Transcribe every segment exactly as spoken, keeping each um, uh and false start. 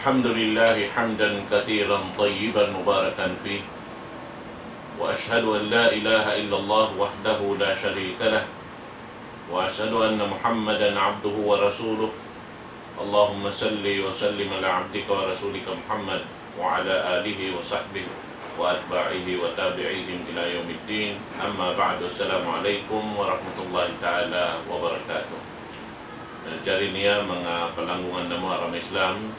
الحمد لله حمدا كثيرا طيبا مباركا فيه، وأشهد أن لا إله إلا الله وحده لا شريك له، وأشهد أن محمدا عبده ورسوله. اللهم صل وسلم على عبدك ورسولك محمد وعلى آله وصحبه وأتباعه وتابعيهم إلى يوم الدين. أما بعد، السلام عليكم ورحمة الله تعالى وبركاته. Na, jari niya, manga palanggungan namu' ha agama Islam,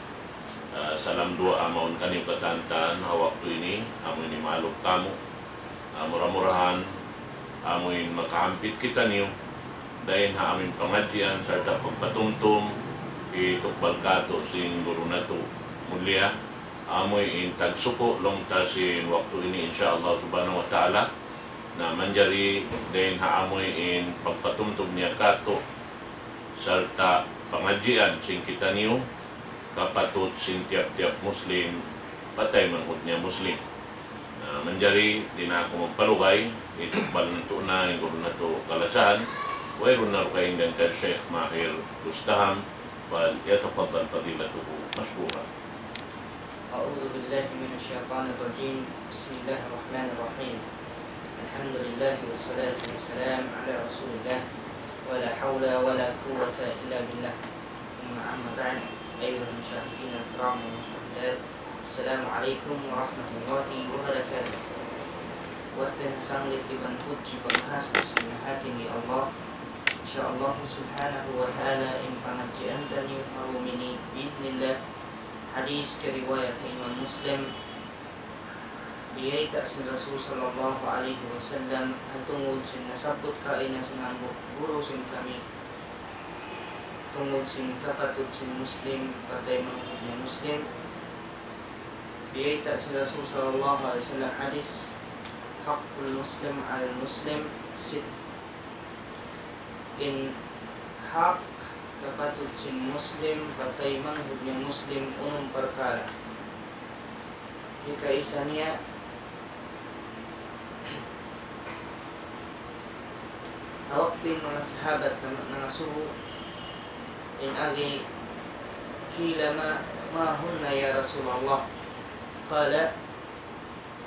ah, salam duwaa mawn kaniyu katantan ha waktu ini, amu ini maluk kamu. Ah, mura-murahan, amu in makahampit kitaniyu dayn ha amu in pangadjian sarta' pagpatumtum, hitukbal kātu' sin guru natu' mulia, amu in tagsuku' laung ta sin waktu ini, insya Allah subhanahu wa ta'ala. Na, manjari dayn ha amu in pagpatumtum niya kātu' sarta' pangadjian sin kitaniyu, kapatut sin tiyap-tiyap Muslim, pataymanghuud niya Muslim. Na, manjari di' na aku magpalugay, hitukbal natu' na in guru natu' kalasahan, wayruun na dugaing dayn kan Sheikh Mahir Bustaham, فليتفضل فضيلته مشكورا. أعوذ بالله من الشيطان الرجيم. بسم الله الرحمن الرحيم. الحمد لله والصلاة والسلام على رسول الله، ولا حول ولا قوة إلا بالله. ثم أما بعد، أيها المشاهدين الكرام والمشاهدات، السلام عليكم ورحمة الله وبركاته. Puas dayn ha sanglit iban pudji pagmahas sin Mahasuchi Allah. Insya Allah subhanahu wa ta'ala, in pangadjian taniyu ha dum ini, bi'idhnillah, hadith kariwayat Imam Muslim. Biyayta' sin Rasul sallallahu alayhi wasallam, ha tungud sin nasabbut kaina sin hambuuk guru sin kami, tungud sin kapatut sin Muslim, pataymanghuud niya Muslim. Biyayta' sin Rasul sallallahu alayhi wasallam hadith, حق المسلم على المسلم ست. In hak kapatut sin Muslim pataymanghuud niya Muslim, unum parkala'. Hikaisa niya, ha waktu in manga sahabat na, nangasubu, in agi, قيل ما، ما هن يا رسول الله؟ قال: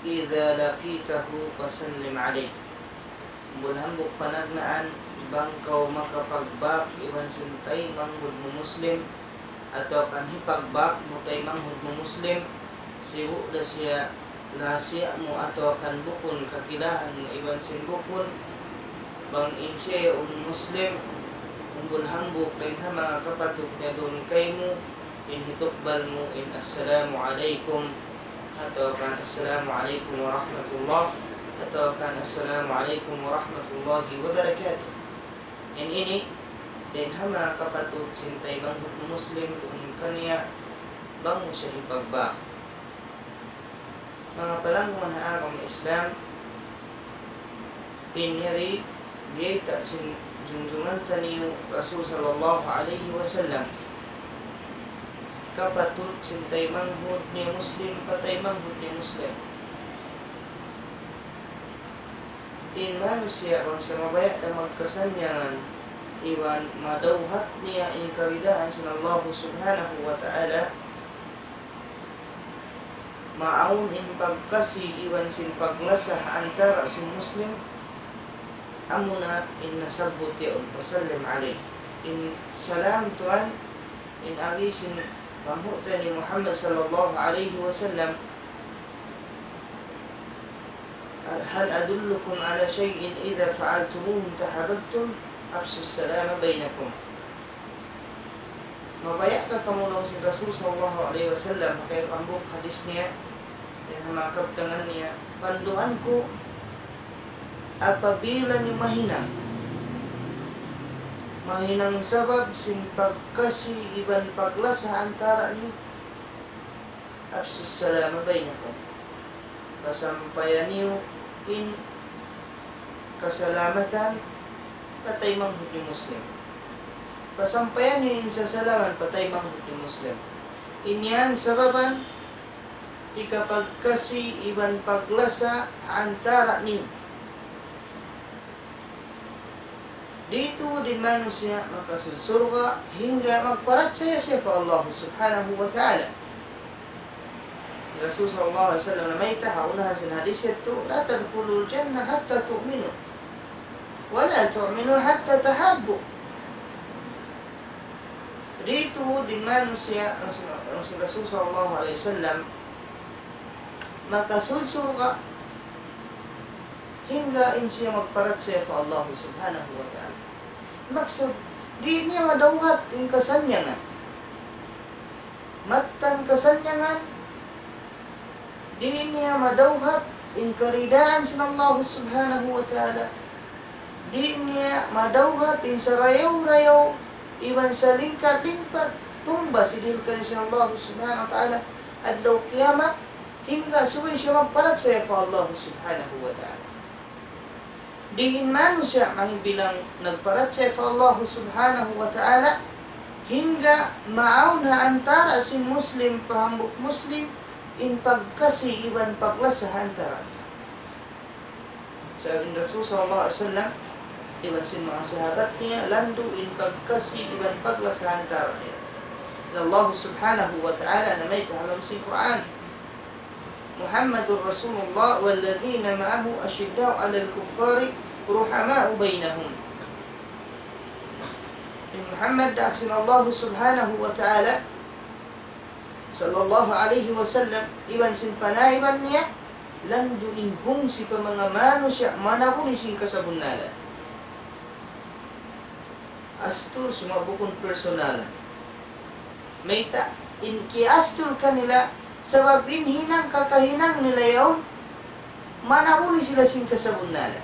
إذا لقيته فسلم عليه. Bang hambuuk panagnaan, bang kaw makapagbāk iban sin taymanghud mu Muslim, atawa kan hipagbāk mu taymanghud mu Muslim, sibu' da siya lasa mu atawa kan bukun kakilahan mu iban sin bukun, bang in siya yaun Muslim, umbul hambuuk dayn ha manga kapatut niya duun kaymu, in hitukbal mu in السلام عليكم, atawa kan السلام عليكم ورحمة الله, atawa kan السلام عليكم ورحمة الله وبركاته. In ini, dayn ha manga kapatut sin taymanghud mu Muslim duun kaniya, bang mu siya hipagbāk. Manga palanggungan ha agama Islam, in yari biyayta' sin junjungan taniyu Rasul sallallahu alayhi wasallam, kapatut sin taymanghud niya Muslim, pataymanghuud niya Muslim. In manusiya' bang siya mabaya' da magkasannyangan iban madawhat niya in karidaan sin Allahu subhanahu wa ta'ala, maawn in pagkasi iban sin paglasa ha antara' sin Muslim, amuna in nasabbut yaun, فسلم عليه. In salam tuwan, in agi sin panghu' ta ni Muhammad sallallahu alayhi wasallam, هل أدلكم على شيء إذا فعلتموه تحاببتم؟ أفشوا السلام بينكم. Mabaya' ka kamu laung sin Rasul sallallahu alayhi wasallam, kay hambuuk hadith niya, yan ha manga kabtangan niya, panduan ku, apabila niyu mahinang, mahinang sabab sin pagkasi iban paglasa ha antara' niyu, أفشوا السلام بينكم. Pasampaya niyu in kasalamatan pa taymanghud niyu Muslim. Pasampaya niyu in sasalaman pa taymanghud niyu Muslim. In yan sababan hikapagkasi iban paglasa ha antara' niyu. Di' tuud in manusiya' makasud surga' hangga magparachaya siya pa Allah subhanahu wa ta'ala. Rasul sallallahu alayhi wasallam namayta' ha unahan sin hadith yadtu, لا تدخلوا الجنة حتى تؤمنوا ولا تؤمنوا حتى تحابوا. Di' tuud in manusiya', laung sin Rasul sallallahu alayhi wasallam, makasul surga' hangga in siya magparachaya pa Allah subhanahu wa ta'ala. Maksud, di' niya madawhat in kasannyangan. Mattan kasannyangan, di' niya madawhat in karidaan sin Allah subhanahu wa ta'ala. Di' niya madawhat in sarayaw-rayaw iban salingkat-lingkat tumba sin dihil kaniya sin Allah subhanahu wa ta'ala adlaw kiyamat, hangga subay siya magparachaya pa Allah subhanahu wa ta'ala. Di' in manusiya' mahibilang nagparachaya pa Allah subhanahu wa ta'ala, hangga maawn ha antara' sin Muslim pa hambuuk Muslim in pagkasi iban paglasa ha antara' nila. Sabab in Rasul sallallahu alayhi wasallam iban sin manga sahabat niya, landu' in pagkasi iban paglasa ha antara' nila. In Allah subhanahu wa ta'ala namayta' ha lawm sin Qur'an, محمد رسول الله والذين معه أشداء على الكفار رحماء بينهم. In Muhammad daak sin Allah subhanahu wa ta'ala, sallallahu alayhi wasallam, iban sin panaiban niya, landu' in bungsi pa manga manusiya' manabuli sin kasabunnalan. Astul, sumagawa' bukun personalan. Mayta', in kiyaastul kanila, sabab in hinang kakahinang nila yaun, manabuli sila sin kasabunnalan.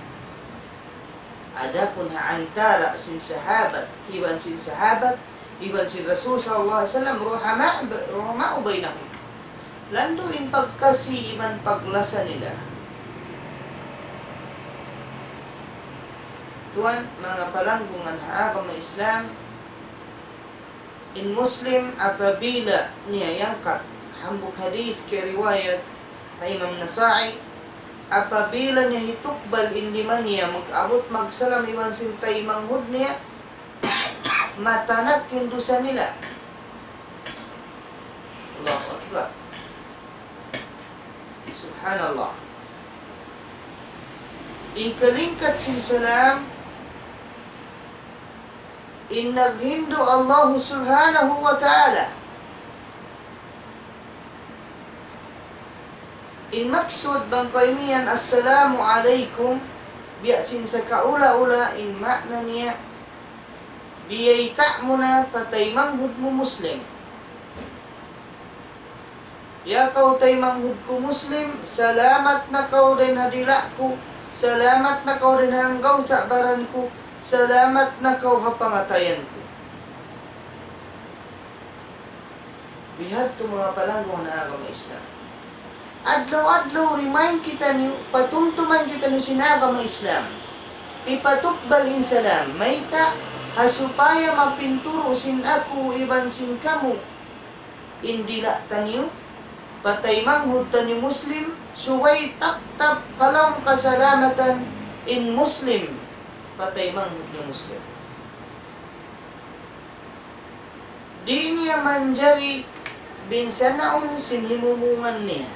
Adapun ha antara' sin sahabat, iban sin sahabat, iban sin Rasul sallallahu alayhi wasallam, رحماء ب-، رحماء بينهم. Landu' in pagkasi iban paglasa nila. Tuwan, manga palanggungan ha agama Islam, in Muslim apabila niya iyangkat hambuuk hadith kiyariwayat ha Imam Nasa'i, apabila niya hitukbal in lima niya, mag-abut magsalam iban sin taymanghud niya, matanak in dusa nila. Allahu Akbar. Subhanallah. In kalingkat sin salam, in naghindu' Allah subhanahu wa ta'ala. In maksud bang kaw imiyan, "Assalamu alaykum," biya' sin sakaula-ula in maana niya, biyayta' mu na pa taymanghud mu Muslim. Ya kaw taymanghud ku Muslim, salamat na kaw dayn ha dila' ku, salamat na kaw dayn ha anggawta' baran ku, salamat na kaw ha pangatayan ku. Bihadtu manga palanggungan ha agama Islam. Adlaw-adlaw remind kitaniyu, patumtuman kitaniyu sin agama Islam. Hipatukbal in salam, mayta', ha supaya mapinturu' sin aku iban sin kamu in dila' taniyu, pa taymanghud taniyu Muslim, subay taptap ha lawm kasalamatan in Muslim pa taymanghud niya Muslim. Di' niya manjari binsanaun sin himumungan niya.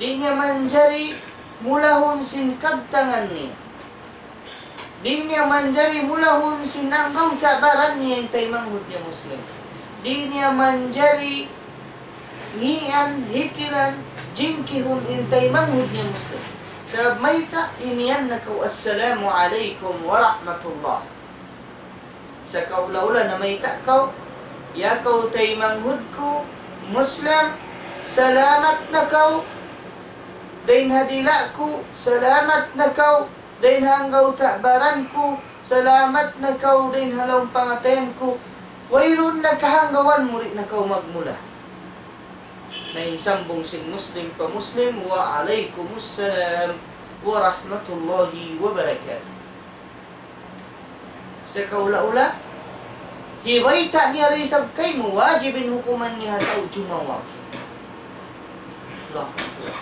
Di' niya manjari mulahun sin kabtangan niya. Di' niya manjari mulahun sin anggawta' baran niya in taymanghud niya Muslim. Di' niya manjari ngian, hikilan, jingkihun in taymanghud niya Muslim. Sabab mayta', imiyan na kaw, "Assalamu alaykum wa rahmatullah." Sakaula-ula namayta' kaw, "Ya kaw taymanghud ku Muslim, salamat na kaw dayn ha dila' ku, salamat na kaw dayn ha anggawta' baran ku, salamat na kaw dayn ha lawm pangatayan ku." Wayruun na kahanggawan mu, di' na kaw magmula. Na in sambung sin Muslim pa Muslim, "Wa alaykumus salam wa rahmatullahi wa barakatuh." Sakaula-ula, hibayta' niya da isab kaymu, wajib in hukuman niya ha tau jumawab. Allahu Akbar.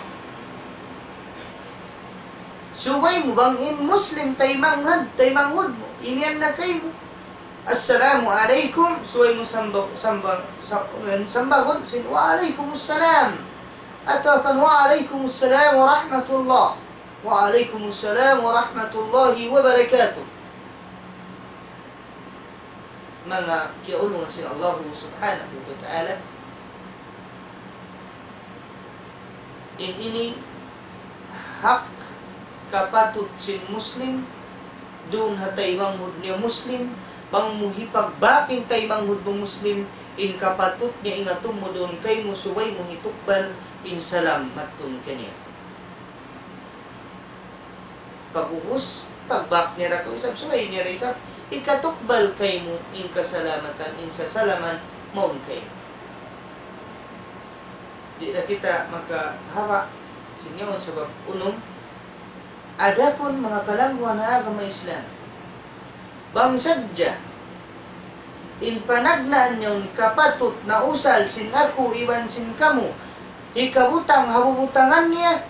Subay mu bang in Muslim taymanghud, taymanghud mu, imiyan na kaymu, "Assalamu alaykum," subay mu samba-, samba-, sa-, sambagun sin, "Wa alaykumus salam." atawa kan, "Wa alaykumus salam wa rahmatullah." "Wa alaykumus salam wa rahmatullahi wa barakatuh." Manga kiyaulungan sin Allah Subhanahu wa Ta'ala, in ini hak kapatut sin Muslim duun ha taymanghud niya Muslim, bang mu hipagbak in taymanghud mu Muslim, in kapatut niya ingatun mu duun kaymu subay mu hitukbal in salam matun kaniya. Pag'ubus, pagbak niya da kaw isab, subay niya da isab hikatukbal kaymu in kasalamatan, in sasalaman mawn kaymu. Di' da kita makahaba' sin yaun sabab unum. Adapun manga palangguan ha agama Islam, bang sadja in panagnaan yaun kapatut na usal sin aku iban sin kamu, hikabutang ha bubutangan niya,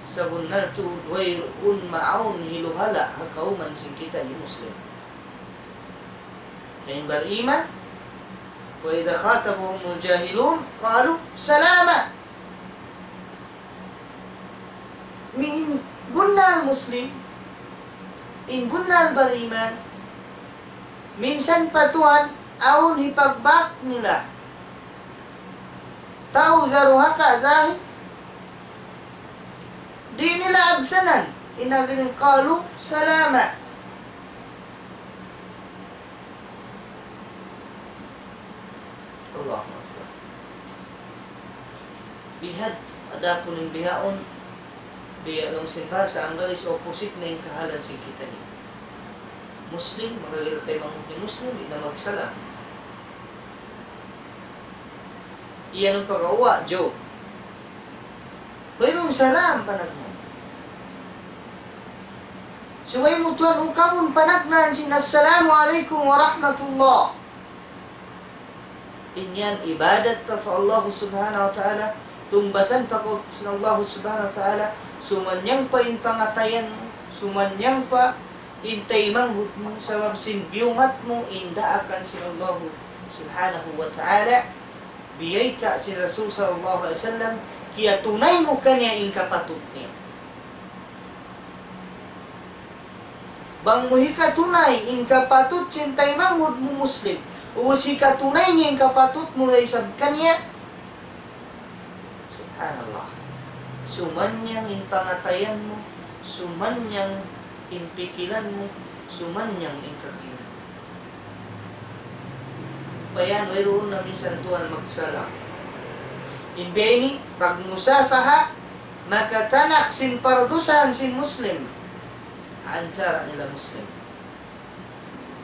sabunnal tuud wayruun maawn hiluhala' ha kawman sin kitaniyu Muslim. In bariman, وإذا خاطبهم الجاهلون قالوا سلاما. In bunnal Muslim, in bunnal bariman, minsan pa tuwan, awn hipagbak nila. Tau daruhaka jahil, di' nila absanan. In agi niya قالوا سلاما. Allahu Akbar. Bihadtu, adapun in bihaun, biya' laung sin bahasa Anggalis, opposite na in kahalan sin kitaniyu. Muslim, manga taymanghud niya Muslim, di' na magsalam. Iyanun pag'ubus, Joe. Wayruun salam panagnaan. Subay mu tuwan ukamun panagnaan sin السلام عليكم ورحمة الله. In yan ibadat pa pa Allah Subhanahu wa Ta'ala, tungbasan pa kaw sin Allah Subhanahu wa Ta'ala, sumannyang pa in pangatayan mu, sumannyang pa in taymanghud mu, sabab sin biyungat mu in daakan sin Allah Subhanahu wa Ta'ala, biyayta' sin Rasul sallallahu alayhi wasallam, kiyatunay mu kaniya in kapatut niya. Bang mu hikatunay in kapatut sin taymanghud mu Muslim, ubus hikatunay niya in kapatut mu da isab kaniya, subhanallah. Sumannyang in pangatayan mu, sumannyang in pikilan mu, sumannyang in kakahinang mu. Payan, wayruun na minsan tuwan magsalam. In biya' ini, pagmusafaha, makatanak sin pardusahan sin Muslim. Antara nila Muslim.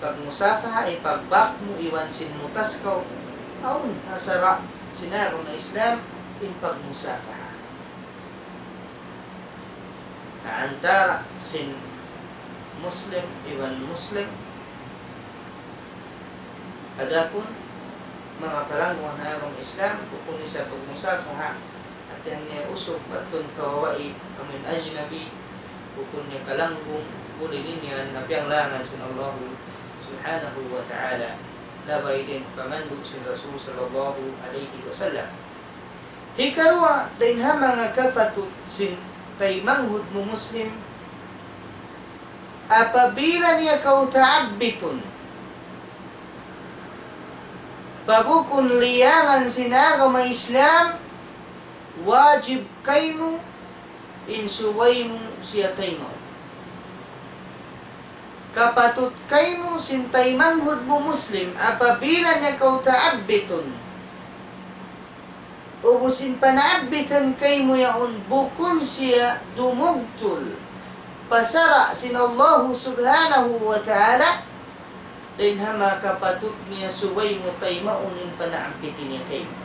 Pagmusafaha, ipagbak mu iban sin mutas kaw. Awn, ha sara' sin agama Islam, in pagmusafaha. Ha antara sin Muslim iban Muslim. Adapun manga palangguan ha agama Islam, bukun isab pagmusafaha, hati niya usug pa adtu kawawa' amun ajnabi, bukun niya kalanggung, bukun niya na piyanglangan sin Allah Subhanahu wa Ta'ala. Labay dayn pa pangandu' sin Rasul sallallahu alayhi wasallam. Hikaruwa, dayn ha manga kapatut sin taymanghud mu Muslim, apabila niya kaw taabbitun pa bukun liyangan sin agama Islam, wajib kaymu in subay mu siya taymaun. Kapatut kaymu sin taymanghud mu Muslim, apabila niya kaw taabbitun, ubus in panaabbitan kaymu yaun bukun siya dumugtul pa sara' sin Allahu Subhanahu wa Ta'ala, dayn ha manga kapatut niya subay mu taymaun in panaabbitan niya kaymu.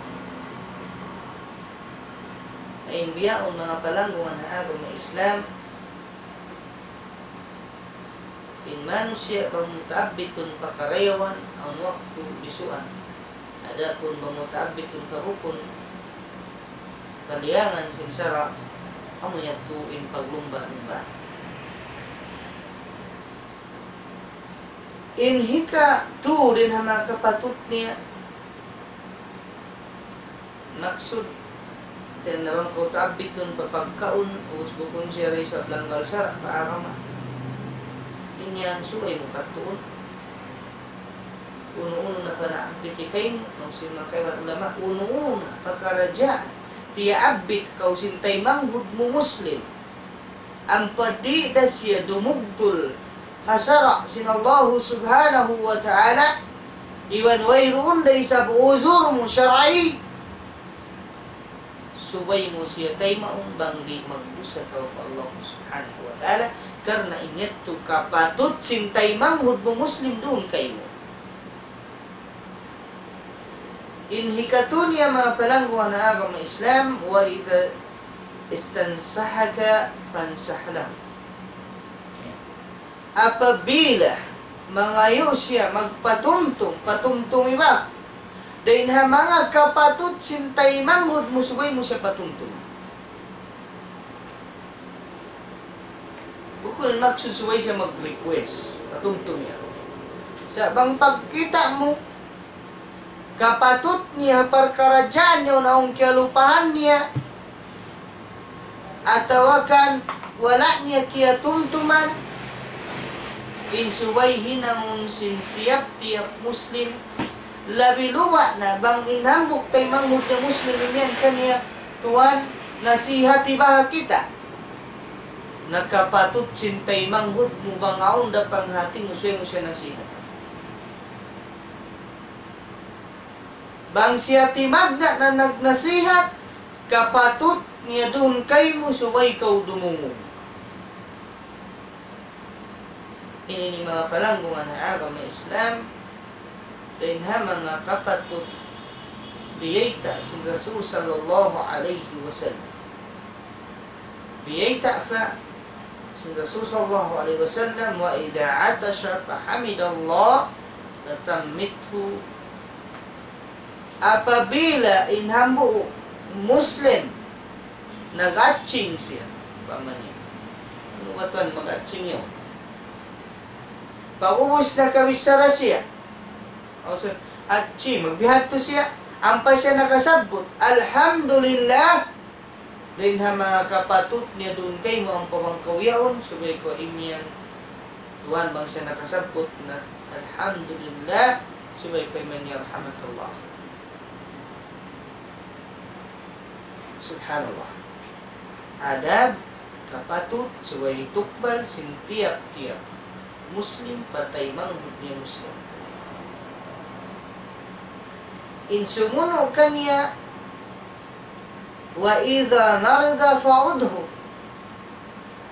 In bihaun manga palanggungan ha agama Islam, in manusiya' bang mu taabbitun pa karayawan, awn waktu bisuan. Adapun bang mu taabbitun pa bukun, pa liyangan sin sara', amu yadtu in paglumba-lumba. In hikatu dayn ha manga kapatut niya, maksud, Yan na bang kaw taabitun pa pagkaun, ubus bukun siya da isab langgal sara' pa agama. In yan subay mu katuun. Unu-unu na panaabit kaymu, laung sin manga kaibanan ulama, unu-unu na pakaradjaan, piyaabit kaw sin taymanghud mu Muslim. Ampa di' da siya dumugtul ha sara' sin Allahu Subhanahu wa Ta'ala, iban wayruun da isab uzur mu shar'i, subay mu siya taymaun bang di' magdusa kaw pa Allah Subhanahu wa Ta'ala, karna' in yadtu kapatut sin taymanghud mu Muslim duun kaymu. In hikatu niya manga palangguan ha agama Islam, وإذا استنصحك فانصح له. Apabila mangayu' siya magpatumtum, patumtumi ba? Dayn ha manga kapatut sin taymanghud mu, subay mu siya patumtum. Bukun maksud subay siya mag-request, patumtumi aku. Sa' bang pagkita' mu, kapatut niya ha parkaradjaan niya, awn kiyalupahan niya, atawa kan wala' niya kiyatumtuman, in subay hinangun sin tiyap-tiyap Muslim, labi luba' na bang in hambuuk taymanghud niya Muslim imiyan kaniya, "Tuwan, nasihati baha' kita." Na kapatut sin taymanghud mu bang awn da panghati mu, subay mu siya nasihatan. Bang siya timagna' na nagnasihat, kapatut niya duun kaymu subay kaw dumungug. Ini in manga palangguan ha agama Islam, dayn ha manga kapatut biyayta' sin Rasul sallallahu alayhi wasallam. Biyayta' pa sin Rasul sallallahu alayhi wasallam, وإذا عطس فحمد الله فشمته. Apabila in hambuuk Muslim nag-atching siya, umpama niya, unu ba tuwan mag-atching yaun? Pag-ubus nakabichara siya, aw sa, atching, magbihadtu siya, ampa siya nakasabbut, "Alhamdulillah," dayn ha manga kapatut niya duun kaymu ampa bang kaw yaun, subay kaw imiyan, "Tuwan," bang siya nakasabbut na, "Alhamdulillah," subay kaw imiyan, "Yarhamakallah." Subhanallah. Adab kapatut subay hitukbal sin tiyap-tiyap Muslim pa taymanghud niya Muslim. In sumunu' kaniya, وإذا مرض فعده.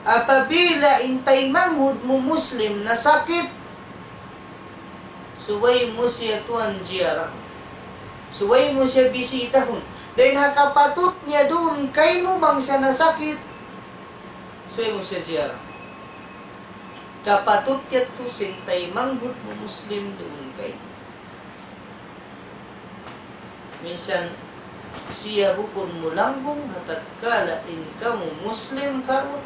Apabila in taymanghud mu Muslim nasakit, subay mu siya tuwan ziyarahun. Subay mu siya bisitahun. Dayn ha kapatut niya duun kaymu bang siya nasakit, subay mu siya ziyarahun. Kapatut yadtu sin taymanghud mu Muslim duun kaymu. Minsan siya bukun mu langgung ha tatkala in kamu Muslim karuun,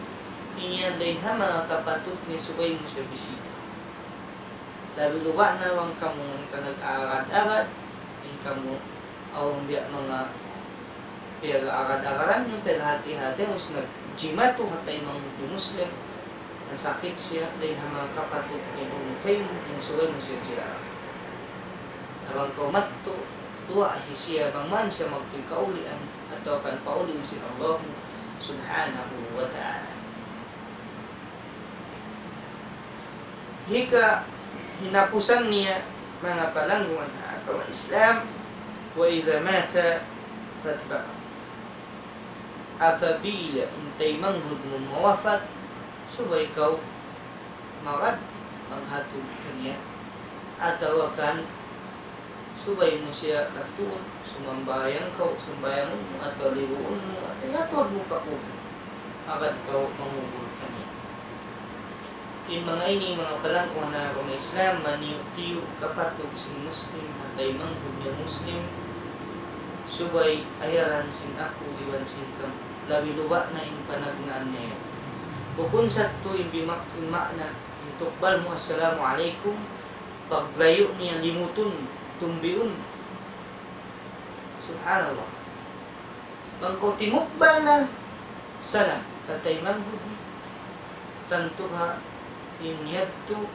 in yan dayn ha manga kapatut niya subay mu siya bisita. Labi luba' na bang kamu nag-agad-agad, in kamu awn biya' manga piyag-agad-agaran niyu, piyaghati-hati, ubus nagjimatu ha taymanghud niyu Muslim, nasakit siya, dayn ha manga kapatut niya duun kaymu, in subay mu siya ziyarah. Na bang kaw madtu, duwaahi siya bang man siya magtuy kaulian, atawa kan pauliun sin Allah Subhanahu wa Ta'ala. Hika hinapusan niya manga palangguan ha agama Islam, وإذا مات فاتبعه. Apabila in taymanghud mu mawapat, subay kaw magad maghatud kaniya, atawa kan subay mu siya katuun, sumambahayang kaw, sambahayangun mu, atawa libuun mu, atawa ihatud mu pa kubul. Agad kaw mangubul kaniya. In manga ini, manga palangguan ha agama Islam, maniyu'-tiyu' kapatut sin Muslim ha taymanghud niya Muslim, subay ayaran sin aku iban sin kamu. Labi luba' na in panagnaan niya yan. Bukun sa tuud in bimak-, in maana, hitukbal mu, "Assalamu alaykum," paglayu' niya limutun, tumbiun. Subhanallah. Bang kaw timukbal na salam pa taymanghud mu, tantu ha in yadtu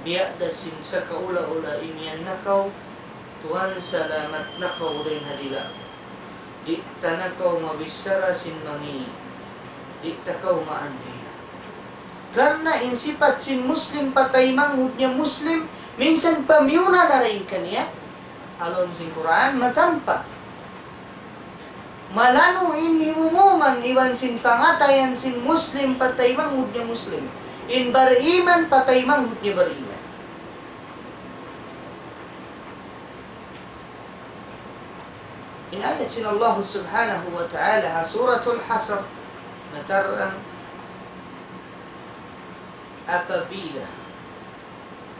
biya' da sin sakaula-ula in yan na kaw, tuwan salamat na kaw dayn ha dila'. Di' ta na kaw mabichara sin mangi', di' ta kaw maanjay. Karna' in sipat sin Muslim pa taymanghud niya Muslim, minsan pamiyuna na dayn kaniya. Awn sin Qur'an, matampa. Malanu' in himumungan iban sin pangatayan sin Muslim pa taymanghud niya Muslim. In bariman pa taymanghud niya bariman. In ayat sin Allah Subhanahu wa Ta'ala ha Suratul Hasr, matarang apabila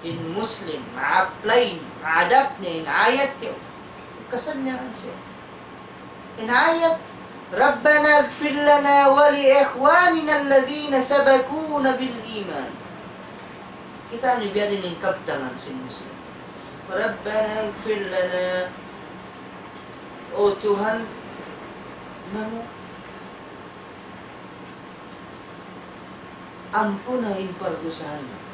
in Muslim ma-apply niya, ma-adapt niya in ayat yaun, kasannyaan siya. In ayat, ربنا اغفر لنا ولإخواننا الذين سبقونا بالإيمان. Kita' niyu biya' diin in kabtangan sin Muslim. ربنا اغفر لنا. O Tuhan namu', ampuna in pardusahan namu'.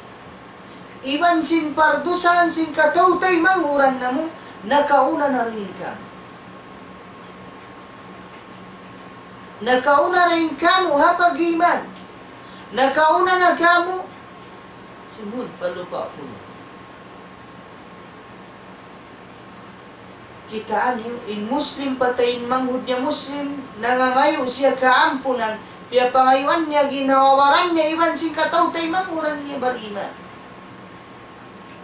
Iban sin pardusahan sin kataw-taymanghuran namu', nakauna na dayn kamu. Nakauna na dayn kamu ha pag-iman. Nakauna na kamu simud pa lupa' punu'. Kitaa niyu, in Muslim pa taymanghud niya Muslim, nangangayu' siya kaampunan, piyapangayuan niya, ginawawaran niya, iban sin kataw-taymanghuran niya bariman.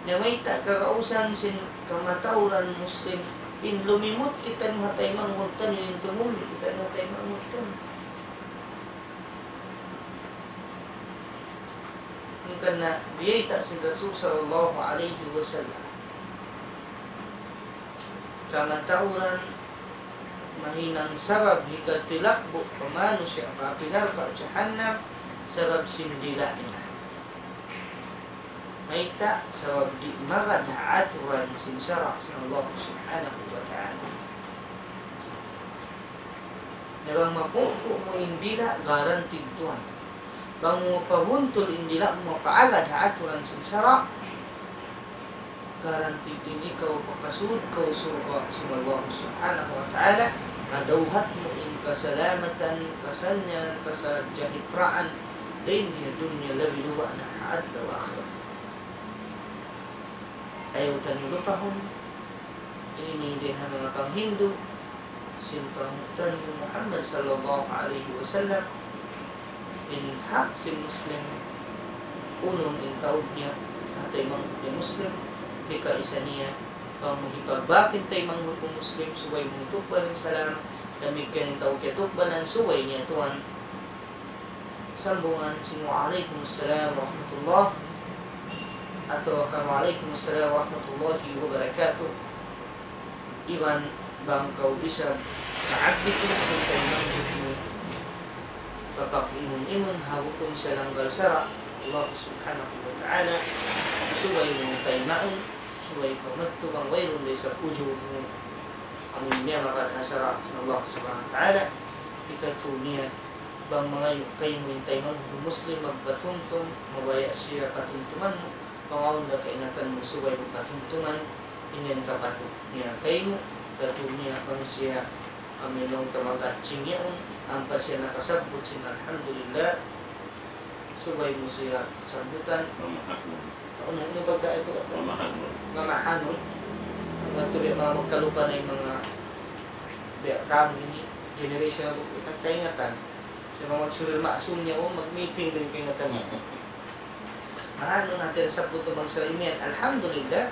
Na mayta' kagausan sin kamatauran Muslim, in lumimut kitaniyu ha taymanghud taniyu, in tumuli kitaniyu ha taymanghud taniyu. Hangkan na biyayta' sin Rasul sallallahu alayhi wasallam, kamatauran mahinang sabab hikatilakbu' pa manusiya' pa api narka' jahannam, sabab sin dila' nila. Mayta'? Sabab di' magad ha aturan sin sara' sin Allah Subhanahu wa Ta'ala. Na bang mapupu' mu in dila', guaranteed tuwan. Bang mu mapabuntul in dila' mu, mapaagad ha aturan sin sara', guaranteed in ikaw pakasud kaw surga' sin Allah Subhanahu wa Ta'ala, madawhat mu in kasalamatan, kasannyaan, kasajahitraan, dayn di ha dunya labi luba' na ha adlaw akhirat. Ayaw taniyu lupahun, ini dayn ha manga panghindu' sin panghu' taniyu Muhammad sallallahu alayhi wasallam, in hak sin Muslim, unun in taud niya, ha taymanghud niya Muslim, hikaisa niya, bang mu hipagbak in taymanghud mu Muslim, subay mu tukbal in salam, damikkiyan in tau kiyatukbalan, subay niya tuwan sambungan sin wa alaykum assalam wa rahmatullah, atawa kan wa alaykum assalam wa rahmatullahi wa barakatuh. Iban bang kaw isab maabdi ku sin taymanghud mu, papag-imun-imun ha hukum sin langgal sara' Allah Subhanahu wa Ta'ala, subay mu taymaun, subay kaw madtu bang wayruun da isab ujur mu amun miyamagad ha sara' sin Allah Subhanahu wa Ta'ala. Ikatu niya, bang mangayu' kaymu in taymanghud mu Muslim magpatumtum, mabaya' siya patumtuman mu, bang awn da kaingatan mu subay mu patumtuman, in yan kapatut niya kaymu, ikatu niya bang siya amu in laung ta mag-aching yaun, ampa siya nakasabbut sin alhamdulillah, subay mu siya sabbutan. Mamahanun. Unu, unu pagka itu? Mamahanun. Mamahanun. Manga tuwi' manga magkalupa na in manga biya' kamu ini, generation aku, nagkaingatan. Sa' manga magsulat maksum niya, o, mag-meeting da in kaingatan niya. Mahanun hati ra sabbut bang sa imiyan, alhamdulillah.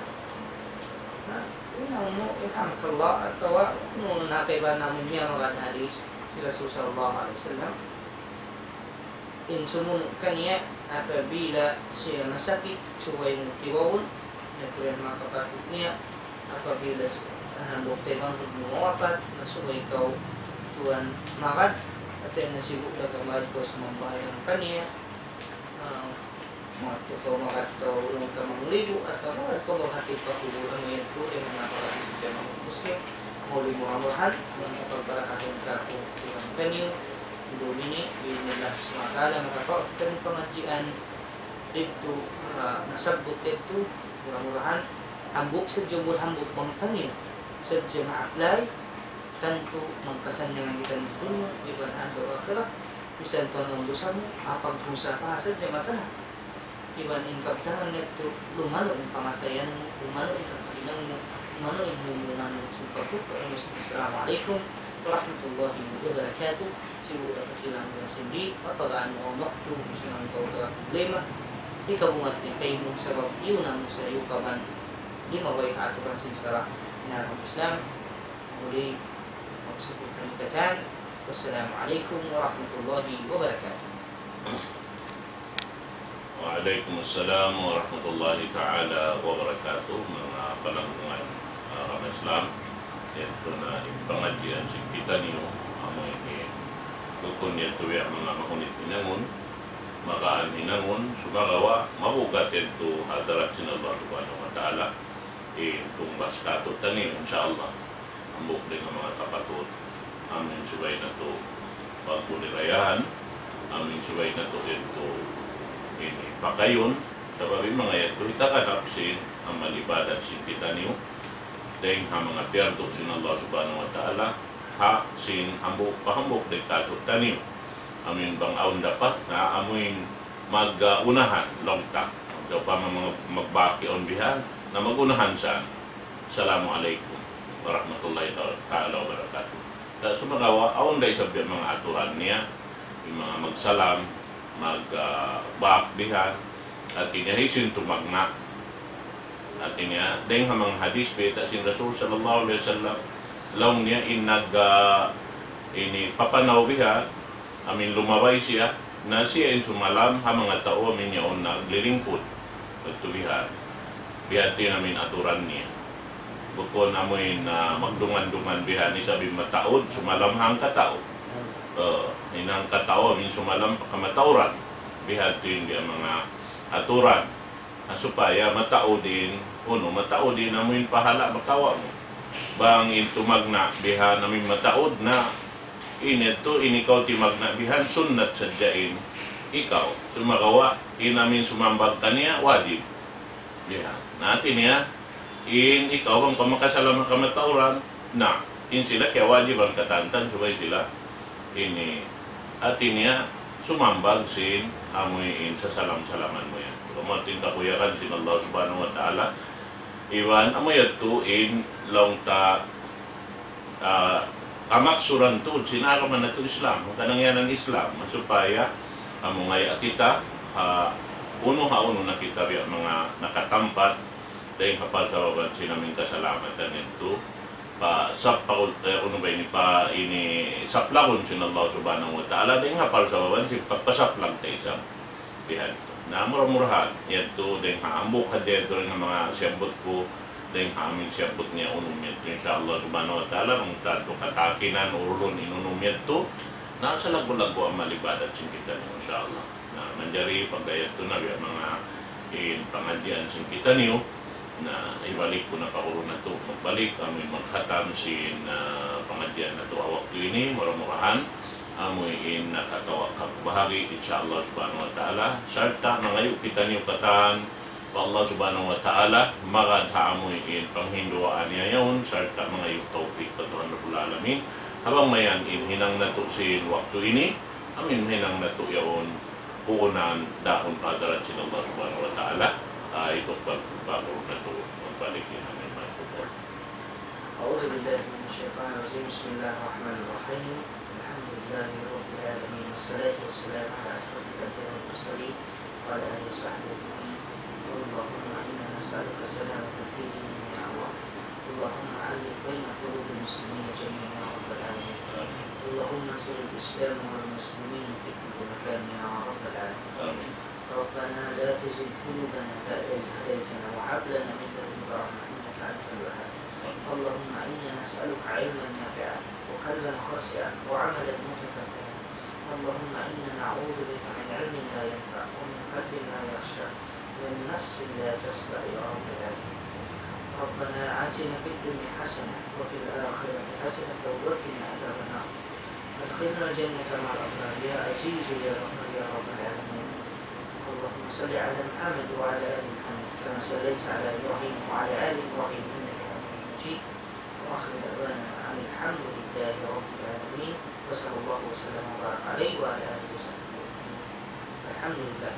Na, in amu, yarhamukallah, atawa, unu na kaibanan namu' niya manga hadis sin Rasul sallallahu alayhi wasallam. In sumunu' kaniya, apabila siya masakit, subay mu tiwaun, yadtu yan manga kapatut niya, apabila si-, ah, hambuuk taymanghud mu mawapat, na subay kaw tuwan magad, atawa na sibu' da kaw magad kaw sumambahayang kaniya, ah, magad kaw, magad kaw laung ta mangligu, atawa magad kaw maghati pa kubul, amu yadtu, dayn ha manga hadis sin taymanghud Muslim, Muli mura-murahan, amun kapagbarakatan kāku' iban kaniyu, duun ini, bi'idhnillah subhanahu wa ta'ala, makakawa' kitaniyu pangadjian didtu, ah, nasabbut didtu, mura-murahan, hambuuk sadja, hambuuk bang taniyu sadja ma-apply, tantu magkasannyangan kitaniyu dunya, iban ha adlaw akhirat, misan tuud in dusa mu, apag kung sa pa sadja mata na. Iban in kabtangan yadtu, lumanu' in pangatayan mu, lumanu' in kapahinang mu, lumanu' in hinangun mu, sin pagtup-, Assalamu alaykum warahmatullahi wabarakatuh. Sibu' da kakilangan sin di', mapagaan mu in waktu, misan awn tau da problema, hikabungat niya kaymu, sabab iyunan mu sa iyukaban, di' mabaya' aturan sin sara' in agama Islam. Muli, magsukul kami katan. Wassalamu alaykum warahmatullahi wabarakatuh. Wa alaykum assalam warahmatullahi ta'ala wabarakatuh. Manga palanggungan, ah, agama Islam. Yadtu na in pangadjian sin kitaniyu, amu ini, bukun yadtu biya' manga mahunit hinangun, magaan hinangun, sumagawa', mabugat yadtu ha hadarat sin Allah subhanahu wa ta'ala. In tungbas kātu'niyu, insya Allah. Hambuuk dayn ha manga kapatut, amu in subay natu' pagmulirayahan, amu in subay natu' yadtu ini pakayun, sabab in manga yadtu hikaganap sin amal ibadat sin kitaniyu, dayn ha manga piyardu sin Allah subhanahu wa ta'ala, ha sin hambuuk pa hambuuk dayn kātu'niyu. Amu in bang awn dapat na amu in mag-, ah, unahan, laung ta. Sawpama mag-, magbāk yaun bihan, na mag-unahan sa. Assalamu alaykum warahmatullahi ta'ala wabarakatuh. Sa' sumagawa', awn da isab biya' manga aturan niya, in manga magsalam, mag-, ah, bāk bihan, hāti niya hisiyu in tumagna'. Hāti niya, dayn ha manga hadith bayta' sin Rasul sallallahu alayhi wasallam, laung niya in nag-, ah, ini papanaw bihan, amu in lumabay siya, na siya in sumalam ha manga tau amu in yaun naglilingkud. Yadtu bihan. Bihan in amu in aturan niya. Bukun amu in, ah, magdungan-dungan bihan isab in mataud, sumalam ha hangkatau. Ah, in hangkatau amu in sumalam pa kamatauran. Bihan in biya' manga aturan. Na supaya mataud in, unu, mataud in amu in pahala' makawa' mu. Bang in tumagna' bihan amu in mataud na, in yadtu, in ikaw timagna' bihan, sunnat sadja in ikaw. Sumagawa', in amu in sumambag kaniya, wajib. Bihan. Na, hāti niya, in ikaw bang kaw makasalam ha kamatauran, na, in sila kiyawajiban katan, subay sila ini, hāti niya, sumambag sin amu in sasalam-salaman mu yan. Amu in kakuyagan sin Allah subhanahu wa ta'ala. Iban amu yadtu in laung ta, ah, kamaksuran tuud sin agama natu' Islam, hangkan in yaun Islam, supaya amu ngaya' kita, ha, unu ha unu na kita biya' manga nakatampat, dayn ha parsababan sin amu in kasalamatan yadtu, pa, sapakul, eh, unu ba ini, pa, ini, saplagun sin Allah subhanahu wa ta'ala, dayn ha parsababan sin pagpasaplag ta isab. Bihan. Na mura-murahan, yadtu, dayn ha hambuuk hadja yadtu dayn ha manga siyabbut ku, dayn ha amu in siyabbut niya unum yadtu, insya Allah subhanahu wa ta'ala, bang tantu katakinan, urulun in unum yadtu, na salaggu'-laggu' amal ibadat sin kitaniyu, insya Allah. Na, manjari pagga yadtu na biya' manga in pangadjian sin kitaniyu, na hibalik ku na pa guru natu', magbalik, amu in magkhatam sin, ah, pangadjian natu' ha waktu ini, mura-murahan, amu in nakakawa' kabahagi', insya Allah subhanahu wa ta'ala, sarta' mangayu' kitaniyu katan, pa Allah subhanahu wa ta'ala, magad ha amu in panghinduwaa niya yaun, sarta' mangayu' tawpik pa Tuhan Rabbul Alamin. Ha bang mayan in hinang natu' sin waktu ini, amu in hinang natu' yaun, puunan dahun pa hadarat sin Allah subhanahu wa ta'ala, ah, itu pa, pa guru natu', magbalik in amu in microphone. أعوذ بالله من الشيطان الرجيم. بسم الله الرحمن الرحيم. الحمد لله رب العالمين، والصلاة والسلام على أشرف الأنبياء والمرسلين وعلى آله وصحبه أجمعين. اللهم إنا نسألك سلامة في ديننا يا الله. اللهم ألف بين قلوب المسلمين جميعا يا رب العالمين. آمين. اللهم انصر الإسلام والمسلمين في كل مكان يا رب العالمين. آمين. ربنا لا تزغ قلوبنا بعد إذ هديتنا وهب لنا من لدنك رحمة إنك أنت الوهاب. اللهم إنا نسألك علما نافعا وقلبا خاشعا وعملا متقبلا. اللهم إنا نعوذ بك من علم لا ينفع ومن قلب لا يخشع ومن نفس لا تشبع يا رب العالمين. ربنا آتنا في الدنيا حسنة وفي الآخرة حسنة وقنا عذاب النار. أدخلنا الجنة مع الأبرار يا عزيز يا غفار يا رب العالمين. اللهم صل على محمد وعلى آل محمد كما صليت على إبراهيم وعلى آل إبراهيم إنك حميد مجيد. وآخر دعوانا أن الحمد لله رب العالمين. وصلى الله وسلم وبارك عليه وعلى آله وصحبه أجمعين. الحمد لله.